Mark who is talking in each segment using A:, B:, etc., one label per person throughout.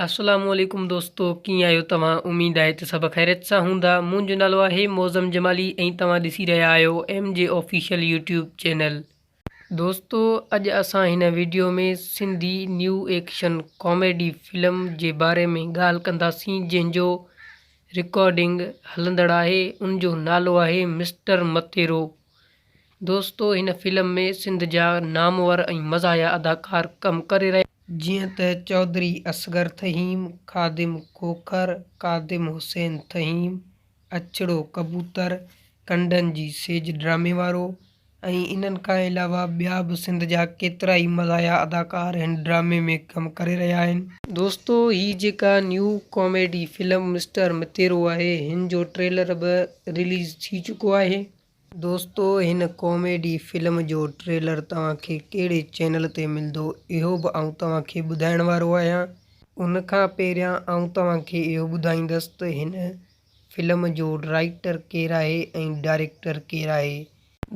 A: السلام عليڪم دوستو ڪيئن آهيو توهان اميد آهي ته سڀ خيريت سان هوندا منهنجو نالو آهي معظم جمالي ۽ توهان ڏسي رهيا آهيو M G official YouTube channel. دوستو اڄ اسان هن video ۾ Sindhi new action comedy film جي باري ۾ ڳالهه ڪنداسين جنهن جو رڪارڊنگ هلندڙ آهي ان جو نالو آهي مسٽر متيرو دوستو هن فلم ۾ سنڌ جا نامور ۽ مزاحيه اداڪار ڪم ڪري رهيا
B: جيئن ته چوڌري اصغر ٿهيم، خادم کوکر، خادم حسين ٿهيم، اڇڙو ڪبوتر، ڪنڊن جي سيج ڊرامي وارو ۽ انهن کان علاوه ٻيا به سنڌ جا ڪيترائي مزاحيه اداڪار هن ڊرامي ۾ ڪم ڪري رهيا آهن.
A: دوستو هي جيڪا نيو ڪاميڊي فلم مسٽر متيرو آهي هن جو ٽريلر به رليز ٿي چڪو آهي.
B: دوستو هن ڪاميڊي فلم جو ٽريلر توهان کي ڪهڙي چينل تي ملدو اهو به آئون توهان کي ٻڌائڻ وارو آهيان. ان کان پهريان آئون توهان کي اهو ٻڌائيندس ته هن فلم جو رائيٽر ڪير آهي ۽ ڊائريڪٽر ڪير آهي.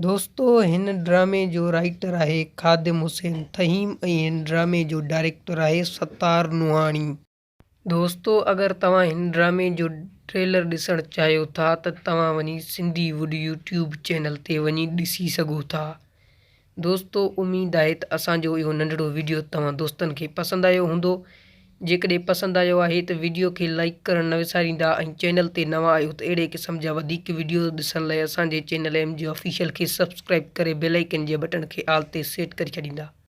B: دوستو هن ڊرامي جو رائيٽر آهي خادم حسين ٿهيم ۽ هن ڊرامي جو ڊائريڪٽر آهي ستار نوحاڻي.
A: دوستو اگر توهان هن ڊرامي جو ٽريلر ڏسڻ چاهيو ٿا ته توهان وڃي سنڌي ووڊ يوٽيوب چينل تي وڃي ڏسي سگهو ٿا دوستو اميد آهي ته اسان جو اهو ننڍڙو وڊيو توهان دوستن کي پسند آيو هوندو جيڪڏهن پسند آيو آهي ته وڊيو کي لائيڪ ڪرڻ نه وساريندا ۽ چينل تي نوان آهيو ته اهڙي قسم جا وڌيڪ وڊيوز ڏسڻ لاء اسان جي چينل ايم جي آفيشل کي سبسڪرائيب ڪري بيل آئيڪن جي بٽڻ کي آل تي سيٽ ڪري ڇڏيندا.